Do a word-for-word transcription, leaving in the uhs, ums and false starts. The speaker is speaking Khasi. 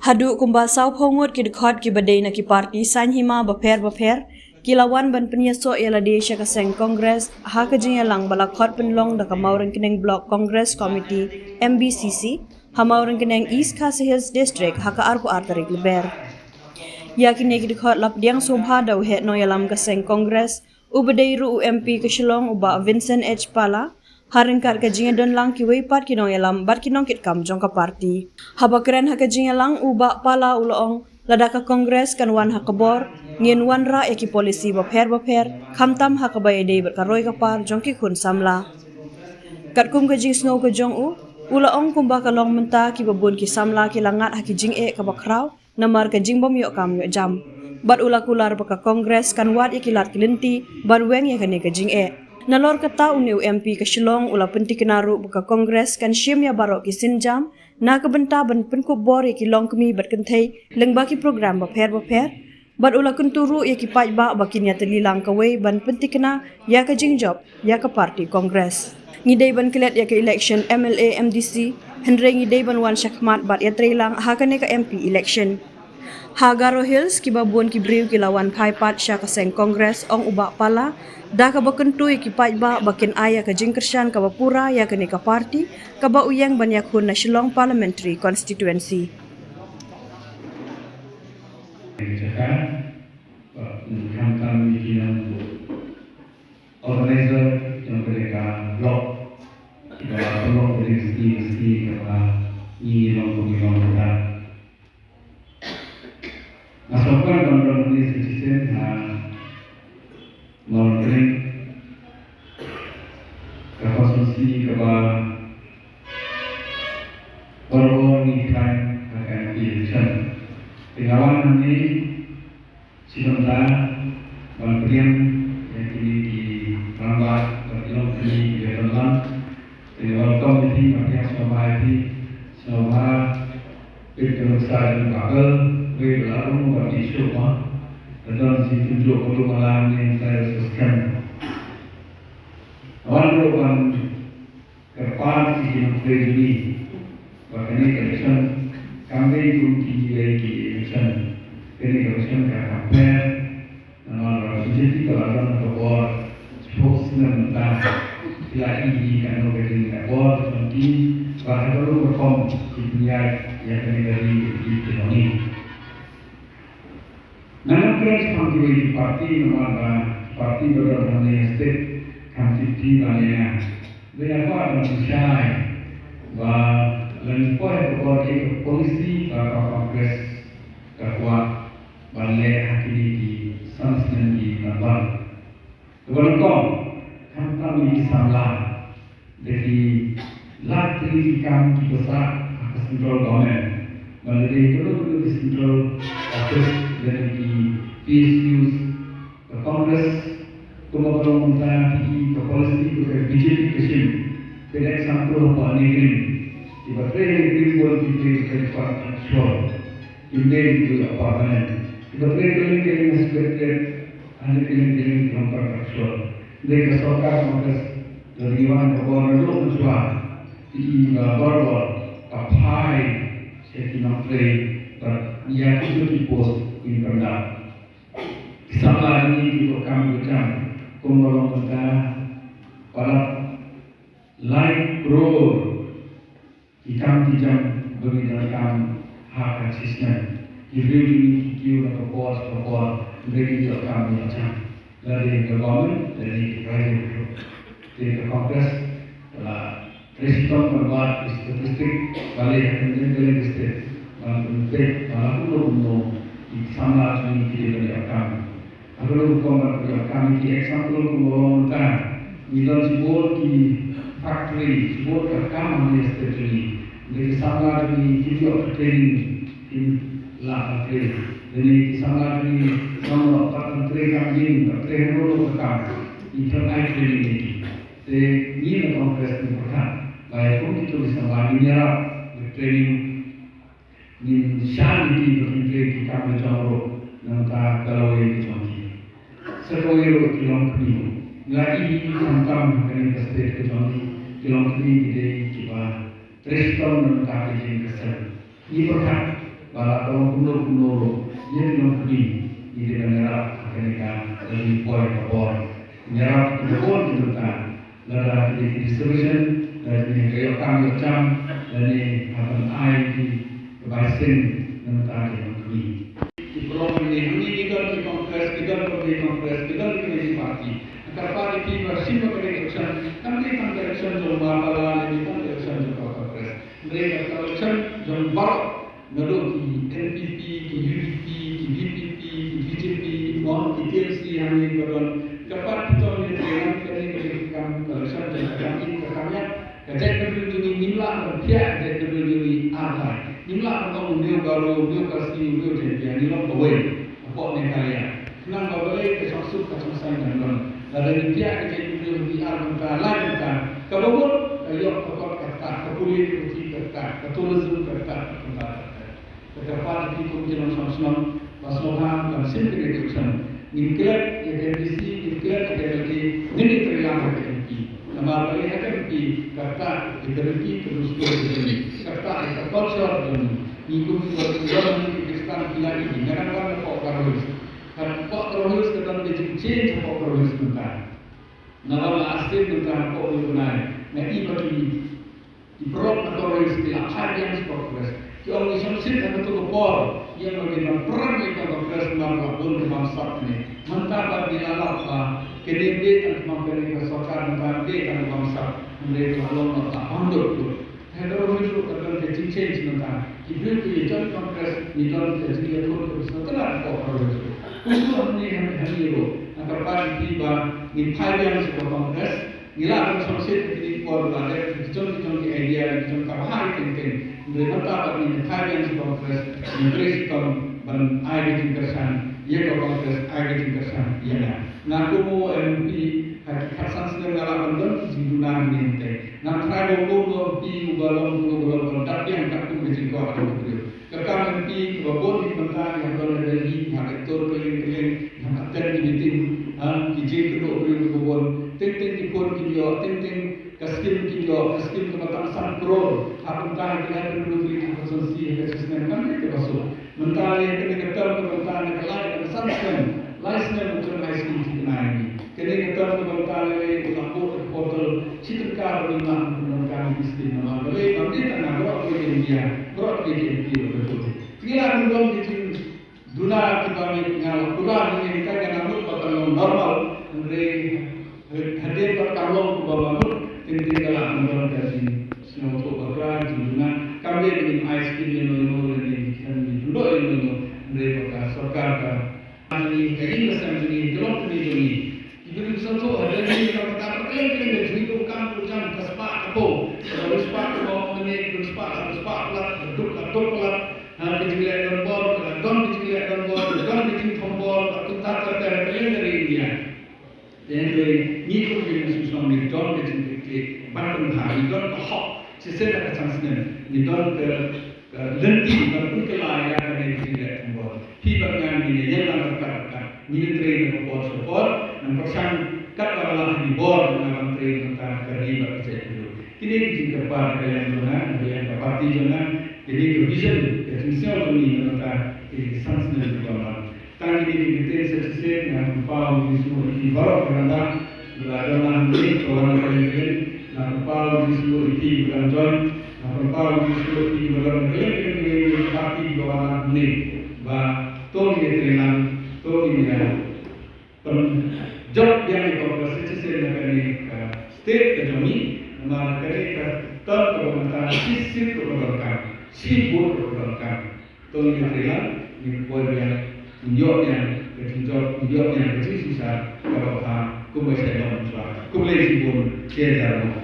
Haduh kumba sawphew ngut ki dkhot kiba dei na ki party saiñ hima bapher bapher ki la wan ban pynïasoh ïa lade sha ka seng Congress ha ka jingïalang ba la khot pynlong da ka Mawryngkneng Block Congress Committee, M B C C, ha Mawryngkneng, East Khasi Hills District, ha ka arphew ar tarik Lber. Ïa kine ki dkhot la pdiang sngewbha da u heh nongïalam ka seng Congress, uba dei ruh u M P ka Shillong, u Bah Vincent H Pala, ha ryngkat ka jingïadonlang kiwei pat ki nongïalam bad ki nongkitkam jong ka party. Haba kren ha ka jingïalang, u Bah Pala u la ong, lada ka Congress kan wan ha ka bor, ngin wanrah ïa ki policy bapher bapher, khamtam ha kaba ïadei bad ka roi ka par jong ki khun samla. Katkum ka jingsngew ka jong u, u la ong kumba ka long mynta, kiba bun ki samla ki la ngat ha ki jingeh kaba khraw namar ka jingbym ïoh kam ïoh jam. Bad u la kular ba ka Congress kan wad ïa ki lad ki lynti ban weng ïa kane ka jingeh. Nalor kata, une u M P ka Shillong u la pyntikna ruh ba ka Congress kan shim ïa baroh ki sienjam na ka bynta ban pynkup bor ïa ki longkmie bad kynthei lyngba ki program bapher bapher. Bad u la kyntu ruh ïa ki paidbah ba kin ïatylli lang kawei ban pyntikna ïa ka jingjop ïa ka party Congress. Ngi dei ban klet ïa ka election M L A, M D C, hynrei ngi dei ban wan shakhmat bad ïatreilang ha kane ka M P election. Ha Garo Hills, kiba bun ki briew ki la wan phai pat sha ka seng Congress, ong u Bah Pala, da kaba kyntu ïa ki paidbah ba kin ai ïa ka jingkyrshan kaba pura ïa kane ka party kaba u ïeng ban ïakhun na Shillong Parliamentary Constituency. Jaka, bad khamtam ïa ki nong organizer jong kane ka block, kiba pynlong kane ka sngi, ka sngi kaba ngi long kum ngi long mynta. Nga sngewkmen ban don hangne sa shisien ha Mawryngkneng, ka constituency kaba baroh ngi khlaiñ ha ka M P election. Te nga wan hangne shi kynta ban pdiang ïa kine ki rangbah bad ki longkmie kiba ïadonlang. Te nga welcome ïa phi, nga pdiang sngewbha ïa phi, sngewbha. Peit ka nuksa jong ka Bill, wei ba la rung ban issue ma. Ka don shi tynjuh ka lum ala ne, ka don shi skhem. Wan ruh ban kyrpad ïa ki nongtrei jong ngi ba kane ka election kam dei kum kiwei ki election. Kane ka election ka kam pher. Namar ba B J P ka la don ha ka bor shiphew snem mynta, ki la ïohi katno ka jingleh bor jong ki, bad ha kano ka rukom ki pynïaid ïa kane ka ri, ïa ki jong ngi. Ngan ym kren shaphang kiwei ki party, namar ba ki party ba don hangne ha state kam tip phi bad nga. Hynrei nga kwah ban pynshai ba lada ngi poi ha ka bor, ka policy ba ka Congress ka kwah ban leh ha kine ki san snem ki ban wan. Kaba nyngkong, khamtam ïa ki samla, da ki lad tylli ki kam kiba sah ha ka central government. Ban leh da kano kano ki central office, lane ki P S Us, ka Congress, kumba ka long mynta, ki, ka policy ba ka B J P ka shim. Peit example hapoh NEIGRIHMS, kiba trei ha NEIGRIHMS bun ki trei ki trei contractual. Kim dei ki dei permanent. Kiba trei kylleng kylleng ha Secretariat, ha kylleng kylleng ki long contractual. Hynrei ka sorkar Congress, lada ngi wan ha ka bor naduh mynshuwa, ki i ba baroh ka phai sha ki nongtrei bad ïa kito ki post ngin pyndap. Ki samla jong ngi ki donkam ki jam, kumba long mynta, parab lai klur ki kam ki jam ba ngi donkam ha ka shisnem. Ki briew jong ngi ki kiew na ka por sha ka por, hynrei ki donkam ki jam. Lada ka government, lada ka private group. Te ka Congress ka la trei shitom ban wad ki statistic ba leh ha kylleng kylleng ki state, ban pynpeit ba la kumno kumno ki samla jong ngi ki dei ban ïoh kam. Ha kano ka rukom ban pynïoh kam. Ki example kumba long mynta, ngi don shibun ki factory, shibun ka kam hangne ha state jong ngi. Hynrei ki samla jong ngi kim ïoh training, kim lah ban trei. Lane ki samla jong ngi kim lah ban trei kam ïing, ban trei hangno hangno ka kam, ngi khlem ai training ïa ki. Te ngi na Congress ngi pyrkhat ba ïa kum kito ki samla ngin ïarap da training, ngin shah ïa ki ba kin trei ki kam la jong ruh, nangta ka lawei ka jong ki. Sa kawei ruh ki longkmie. Ngi la ïohi khamtam ha kane ka state ka jong ngi, ki longkmie ki dei kiba trei shitom nangta ka ïing ka sem. Ngi pyrkhat Ba la ka long kumno kumno ruh, ïa ki longkmie ngi dei ban ïarap ha kane ka, ka dei poi ka por. Ïarap ki bun ki bynta, lada ki dei ki reservation, lada ki dei ka ïoh kam ïoh jam, lane ha ban ai ki, ka bai seng na bynta ki longkmie. Ki paralok hangne, hangne ngi don ki Congress, ki don ki Congress, ki don ki party. Nga kyrpad ïa phi ba shim ba ka election, kam dei tang ka election jong u Mapala, lane tang ka election jong ka Congress. Hynrei ka election jong baroh, naduh ki N P P, ki U D P, ki V P P, ki B J P, mo, ki T M C hangne ba don. Kyrpad phi to ïa trei lang, kane ka dei ka kam ka election jong ka kam in ka kam ïap. Ka jaitbynriew jong ngi ngim lah ban phiah ka jaitbynriew jong ngi ar lai. Ngim lah ban ong une u Garo, une u Khasi, une u Jaiñtia, ngi long kawei hapoh Meghalaya. Khnang ba balei ka shongsuk ka shongsaiñ kan don. Lada ngi phiah ka jaitbynriew ha ki ar bynta, lai bynta, kaba mut ka ïoh ka kot ka ktah, ka pule ka puthi ka ktah, ka tourism ka ktah, ka bynta ka ktah. Ka kyrpad ïa phi kum ki nongshong shnong ba sngewbha ban shim kane ka election. Ngin klet ïa ka M D C, ngin klet ïa ka M L A, ngin ïatreilang ha ka M P. Namar balei ha ka M P ka ktah ïa ka riti ka dustur ka jong ngi, ka ktah ïa ka culture ka jong ngi. Ngi kum ki, ki Khristan ki la ïohi, nga dang wan hapoh Garo Hills. Hapoh Garo Hills ka don ka jingchange hapoh Garo Hills mynta. Nga wan la astem mynta hapoh Ri Bnai, nga i ba ki, ki paralok na Garo Hills ki la phai biang sha ka Congress. Ki ong ngi shongshit ha kato ka por, ïa ma ngi ban pyrshang ïa ka Congress namar la bun ka bamsap kane. Mynta ba ngi la lap ba kane ym dei tang ka bam kane ka sorkar, mynta ym dei tang ka bamsap, hynrei ka la long la bam dot dot. Te Garo Hills ruh ka don ka jingchange mynta. Ki briew ki ïa join Congress, ngi don ka jingïakhun ka sngewtynnat hapoh Garo Hills ruh. Kumjuh hangne, hangne, hangne ruh. Nga kyrpad ïa phi ba ngin phai biang sha ka Congress. Ngi lah ban shongshit ha kine ki por ba la dep ki jong ki jong ki idea, ki jong ka bha ïa teng teng. Hynrei mynta ba ngin phai biang sha ka Congress, ngin trei shitom ban ai ka jingkyrshan ïa ka Congress, ai ka jingkyrshan ïa nga. Nga kum u M P ha ki khatsan snem nga lah ban don ki jingduna hangne hangtai. Ngam tharai ba u long u M P uba long, uba long ban dap biang katkum ka jingkwah jong u briew. Ka kam M P kaba bun ki mynta ngi hap don ha Delhi, ngi hap ïatur kylleng kylleng, ngi hap attend ki meeting, ha, ki jingkynduh briew kiba bun. Teng teng ki phone kim ïoh, teng teng ka skim kim ïoh, ka skim kaba tang san klur. Hap mynta ha ki lai pynriew tylli ki constituency ha ka shi snem kam dei kaba suk. Mynta lei kane ka term kaba mynta na ka lai na ka san snem, lai snem u jon ai skim shi tnai ngi. Kane ka term kaba mynta lei u la buh ka portal, shi tyngka ba ngim lah ban pyndonkam ïa ki skim namar balei, bym dei tang nga baroh kawei ka India, baroh kawei ka M P ruh ka jur. Te ngi lah ban don ki jingduna kiba ngi, nga la kular ngi, nga la mut ba kan long normal, hynrei hadien ba kan long kumba mut, teng teng ka lah ban don ka jingsngewthuh bakla, jingduna, kam dei ba ngin ai skim ïano ïano lane ngin pyndoh ïano ïano, hynrei ba ka sorkar ka Ka jong ngi, ka ïing ka sem jong ngi, ka longkmie jong ngi. Ki briew ki sngewthuh, ha Delhi ka bynta ba kylleng kylleng ka jingïakhun kam ka jam ka spah ka phew. Ka dei spah ka phew minit, ka spah ka spah palat, ka duk ka duk palat. Ha, ka jingleh donbor, ka don ka jingleh donbor, ka don ka jingthombor, ka kumta ter ter ha kylleng ka ri India. Te hynrei ngi kum ki nongshong shnong ngi don ka jingkitkhlieh ban pynbha, ngi don ka hok, shisien na ka san snem ngi don ka, ka lynti ban pynkylla ïa kane ka jingleh donbor. Phi bad nga ngin ïa ïeng lang ryngkat ryngkat, ngin ïa trei na ka por sha ka por, ngan pyrshang katba nga lah ha ki bor, ngan trei na ka bynta ka ri bad ka jaitbynriew. Kine ki jingkyrpad ka liang jong nga, ka liang ka party jong nga, kine ki vision, ka jingsngew jong ngi na ka bynta kine ki san snem kiba wan. Tang kine ki ktien sa shisien, nga pynpaw jingsngewnguh ïa phi baroh kiba wan, kiba la don hangne, kiba wan kylleng kylleng, nga pynpaw jingsngewnguh ïa phi kiba dang join, nga pynpaw jingsngewnguh ïa phi kiba don kylleng kylleng, kylleng, kylleng party kiba wan hangne, ba to ngin ïa trei lang, to ngin ïa pynjop biang ïa ka Congress sa shisien na kane ka state ka jong ngi, namar kane ka term kaba mynta shi seat ruh ka donkam, shi vote ruh ka donkam. To ngin ïa trei lang, ngin poi biang, ngin ïoh biang ka jingjop, ngin ïoh biang ka jingshisha kaba bha, kumba shait long mynshuwa. Khublei shibun, shi hajar nguh.